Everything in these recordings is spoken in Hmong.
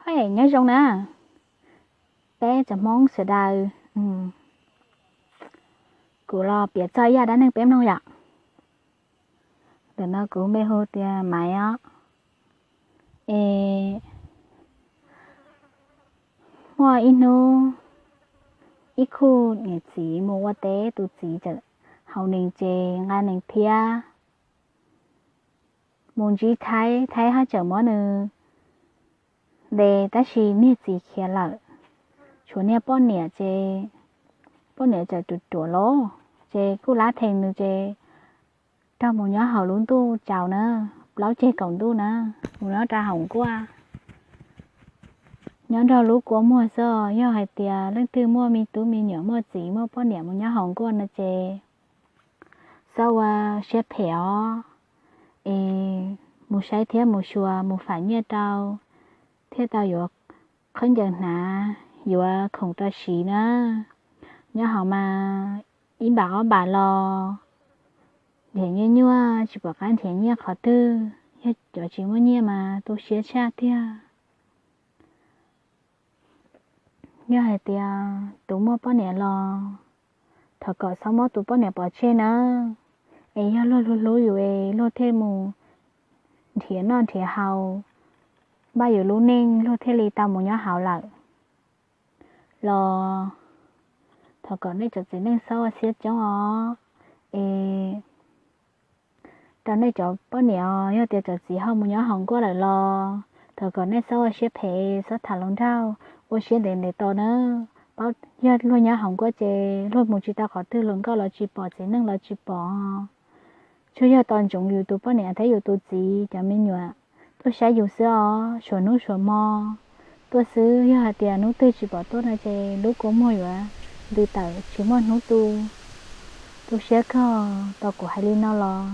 Nyob zoo na, peb tsoom Hmoob sawv daws, kuv los piav txog ib yam dab neeg peb mloog yom. Ntawm no kuv npe hu tias Maiv os. Es muaj ib hnub, ib khub niam txiv mus ua teb, tus txiv txawm haus nees ces nqa nees thiab mus ntsib Thaib, Thaib haj tseem muab nws ntes tab sis niag txiv khiav lawm, tshuav niag poj niam ces poj niam txawm ruam ruam los ces kuj lab theem nws ces raug mus nyob hauv lub ntuj tsaus na, plaub ceg kaum ntuj na, mus nyob rau hauv nkuaj, nyob nrog lub kua muag xwb. Yog hais tias leej twg muaj me tub me nyuam, muaj txiv muaj poj niam mus nyob hauv nkuaj no ces txhob ua siab phem os, es mus saib thiab mus xyuas, mus fam nyiaj rau thiaj tau yuav khaub ncaws hnav, yuav khoom rau siv na. Nyob hauv mas ib npam ob npam los nrhiav nyuaj nyuaj tsis pom qab nrhiav nyiaj qhov twg, yog cov tsis muaj nyiaj mas tu siab tshaj tiag. Yog hais tias tus muaj poj niam los thov kom txhob muab tus poj niam pov tseg na, es yog luag hlub hlub yus es luag thiaj mus nrhiav noj nrhiav haus, npaj yus lub neej luag thiaj li tau mus nyob hauv lawm. Los thov kom nej cov txiv neej txhob ua siab coob os, es rau nej cov poj niam os, yog tias cov txiv ho mus nyob hauv nkuaj lawm los thov kom nej txhob ua siab phem, txhob tham hluas nraug, ua siab ntev ntev tos na. Paub yog luag nyob hauv nkuaj ces luag mus tsis tau qhov twg, hluas nkauj los tsis pom, txiv neej los tsis pom, tsuas yog tos ntsoov yus tus poj niam thiab yus tus txiv cov me nyuam tuaj saib yus xwb os, suav hnub suav hmo tuaj xwb. Yog hais tias hnub twg tsis pom tuaj no ces lub kua muag yuav ntws tawm tsis muaj hnub tu. Tu siab kawg, tau kuv hais li no los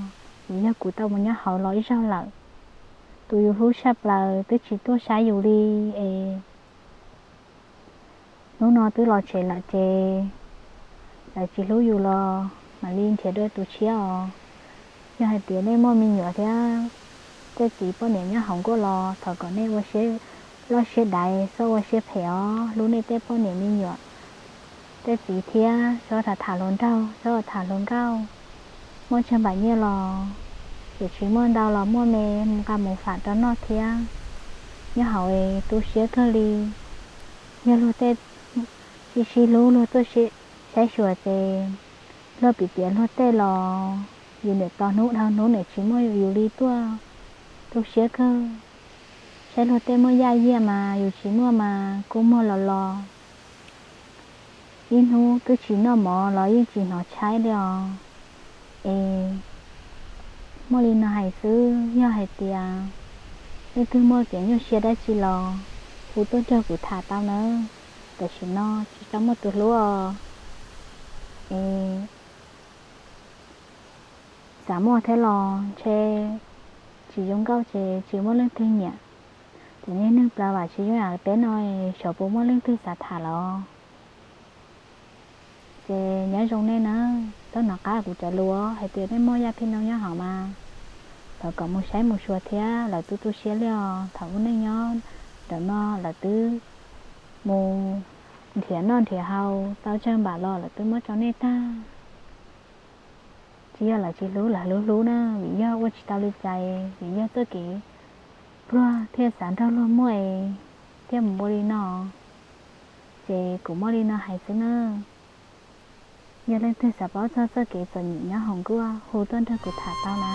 vim yog kuv tau mus nyob hauv los ib zaug lawm. Tus yus hlub tshaj plaws twb tsis tuaj saib yus li es hnub no twb los tsev lawm ces lawv tsis hlub yus los mam li nrhiav dua tus tshiab os. Yog hais tias nej muaj me nyuam thiab tej txiv poj niam nyob hauv nkuaj los thov kom nej ua siab loj siab daiv, txhob ua siab phem os, hlub nej tej poj niam me nyuam tej txiv thiab, txhob tham tham hluas nraug, txhob tham hluas nkauj. Muaj tsawg npam nyiaj los yuav tsis muaj ntau los muaj me nqa mus fam rau noj thiab. Nyob hauv es tu siab kawg li, yog luag tej sib sib hlub luag tuaj saib xyuas ces luag piv tias luag tej los yus niam tos hnub dhau hnub niam tsis muaj yus li tuaj, tu siab kawg. Saib luag tej muaj yaj yiaj mas yus tsis muaj mas kua muag los los, ib hnub twb tsis noj mov los yeej tsis hnov tshaib li os. Es muaj li no hais xwb, yog hais tias leej twg muaj kev nyuaj siab dab tsi los hu tuaj nrog kuv tham tau nawb. Tam sim no tsis tau muaj tus hlub os. Es xav muaj thiab los ntshe tsis zoo nkauj ces tsis muaj leej twg nyiam. Ces niaj neeg plaub vam tsis yooj yam peb no, xyov puas muaj leej twg xav tham los. Ces nyob zoo nej na, txhob hnov qab kuv cov lus hais tias nej muaj yaj phij noo nyob hauv mas thov kom mus saib mus xyuas thiab, lawv twb tu siab li os. Thaum ub neej nyob ntawm no lawv twb mus nrhiav noj nrhiav haus tau tsawg npam los lawv twb muab rau nej tag. Tsis yog lawv tsis hlub, lawv hlub hlub na, vim yog ua tsis tau li cas, vim yog txoj kev pluag thiaj xav nrog luag muaj es thiaj mus ua li no. Ces kuv muaj li no hais xwb na. Yog leej twg xav paub txog txoj kev txom nyem nyob hauv nkuaj hu tuaj nrog kuv tham tau na.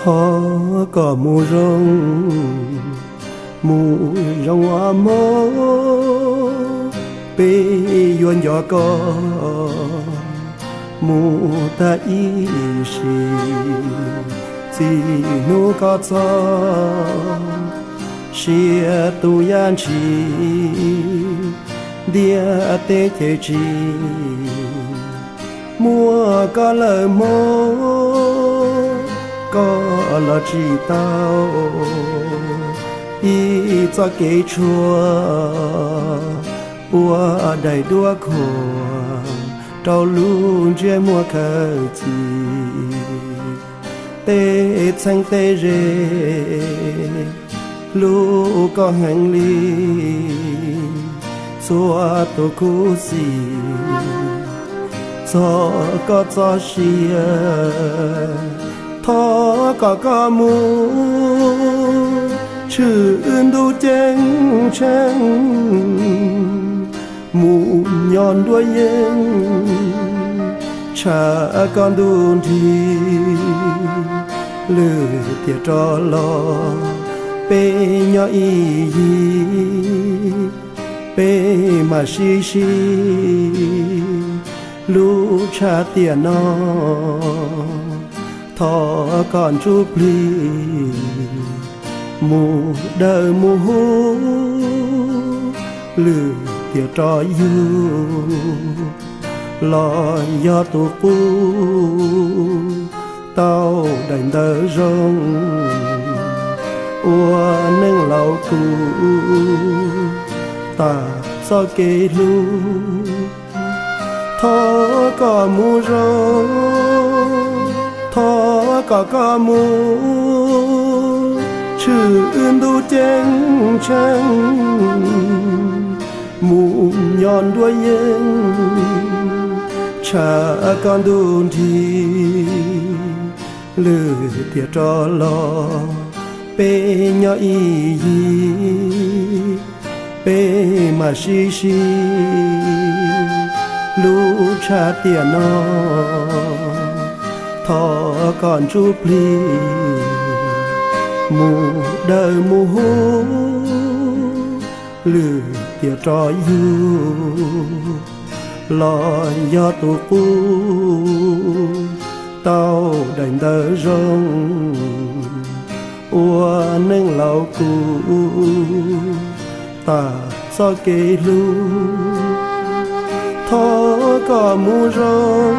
Thov kom mus zoo, mus zoo os mog, peb yuav nco koj Mus tag ib sim, txij hnub koj txog, siab tus yaj ntshis, ntiaj teb ces tsis muaj koj lawm mog, koj los tsis tau ib txoj kev tshuaj ua daim duab khuam rau lub ntsiab muag khaws cis. Tej txheeb tej ze hlub koj heev li, txhua tus khuv xim txog koj txoj sia. Thov kom koj mus tshwm ntuj ceeb tsheej, mus nyob nruab yeeb tsham koj ntuj nrig, lwm tiam rov los peb nyob ib yig, peb mam sib sib hlub tshaj tiam no. Thov kom ntsuj plig mus dawm mus huv, lwm tiam rov yug los yog tus qub tau daim ntawv zoo ua neej laus kuv tas txoj kev hlub. Thov kom mus zoo, thov kom koj mus tshwm ntuj ceeb tsheej, mus nyob nruab yeeb tsham koj ntuj nrig, lwm tiam rov los peb nyob ib yig, peb mam sib sib hlub tshaj tiam no. Thov kom ntsuj plig mus dawm mus huv, lwm tiam rov yug los yog tus qub tau daim ntawv zoo ua neej laus kuv tas txoj kev hlub. Thov kom mus zoo,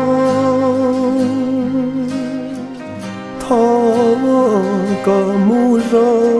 thov kom mus zoo,